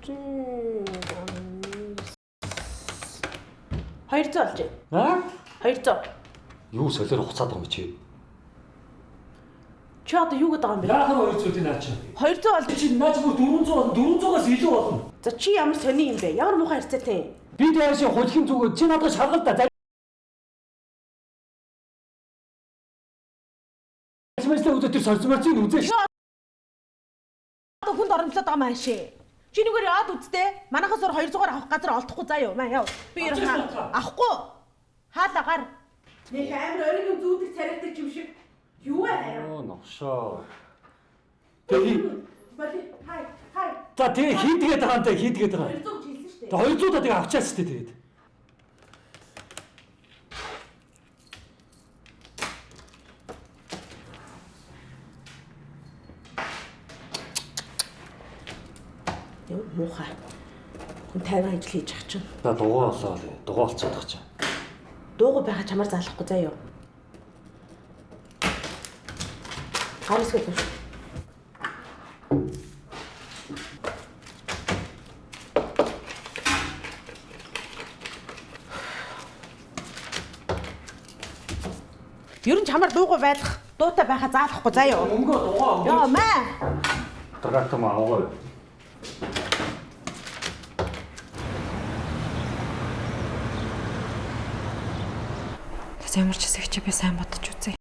200 болж байна. Аа? 200. Юу солиор хуцаад байгаа юм чи? Чи одоо юу гэдэг байгаа юм бэ? Яахаар 200-ийн наа чи? 200 болж. Чи наа чи бүр 400 болно. 400-аас илүү болно. За чи ямар сони юм бэ? Ямар муухай харьцаатай юм? Би дээрш хулхийн зүгөө чи надад шаргал та. Залмажлаа өдөр тэр сорцморцыг үзээш. Одоо хүнд оромжлоод байгаа юм ааши. Чи нүгээр яваад үсттэй. Манайхаас ор 200-аар авах газар олдохгүй заа юу. Маа яв. Би ер нь авахгүй. Хаалаа гар. Нэг амар ориг юм зүүдэг царайтай юм шиг. Юу вэ харин? Оо новшоо. Тэгээ Боли хай хай. За тэгээ хийдгээд байгаа юм та хийдгээд байгаа. 200 гэж хэлсэн шүү дээ. Тэгээ 200 та тэгээ авчаач тээ тэгээд. Ямар муухай. Хүн тайван ажил хийж ах чинь. За дугуй болоо. Дугуй олцоод байгаа чинь. Дуугүй байгаа чамаар залахгүй заа юу. Гар үсгээ зурш. Ер нь чамаар дуугүй байлах, дуутай байхаа заалахгүй заа юу. Мөнгөө дугуй. Йоо маа. Драком аваа. Ямар ч хэсэг чи би сайн бодож үзье.